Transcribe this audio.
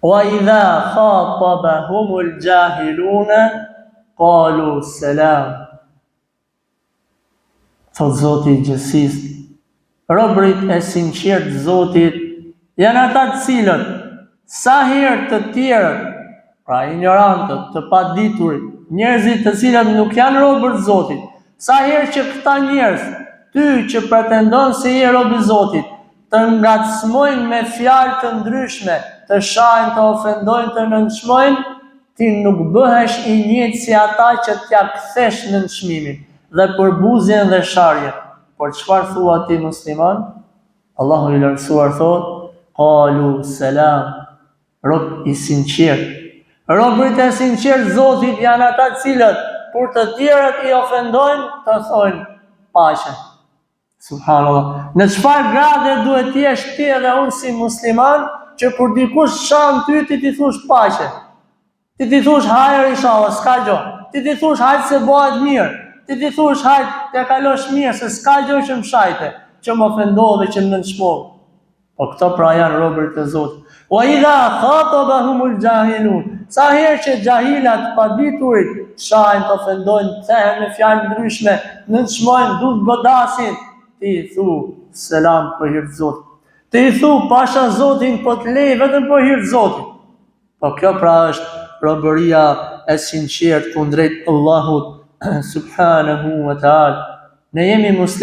Wa idha khatabahumul jahiluna qalu salam. Thotë Zoti i gjithësisë, robërit e sinqertë të Zotit janë ata të cilët sa herë të tjerët, pra injorantët, të paditurit, njerëzit të cilët nuk janë robër të Zotit, sa herë që këta njerëz, ty që pretendon se je rob i Zotit, të ngacmojnë me fjalë të ndryshme, të shajnë, të ofendojnë, të nënçmojnë, ti nuk bëhesh i njëjtë si ata që t'ia kthesh nënçmimin dhe përbuzjen dhe sharjen. Por çfarë thua ti musliman? Allahu i Lartësuar thotë, Qalu selam, rob i sinqertë. Robërit e sinqertë të Zotit janë ata të cilët kur të tjerët i ofendojnë, të thonë paqe. Subhanallah. Në çfarë grade duhet të jesh ti edhe unë si musliman që kur dikush shan ty ti t'i thush paqe. Ti t'i thush hajër inshallah, s'ka gjë. Ti t'i thush hajt se bëhet mirë. Ti t'i thush hajt t'ia kalosh mirë se s'ka gjë që më shajte, që më ofendove, që më nënçmove. Po këto pra janë robërit e Zotit. Wa idha khatabahumul jahilun. Sa herë që xhahilat, paditurit, shajnë, të ofendojnë, kthehen me fjalë ndryshme, nënçmojnë, du të godasin, ti i thu selam për hir të Zotit. Ti i thu pasha Zotin po të lej vetëm për hir të Zotit. Po kjo pra është robëria e sinqertë kundrejt Allahut subhanahu wa taala. Ne jemi muslimanë.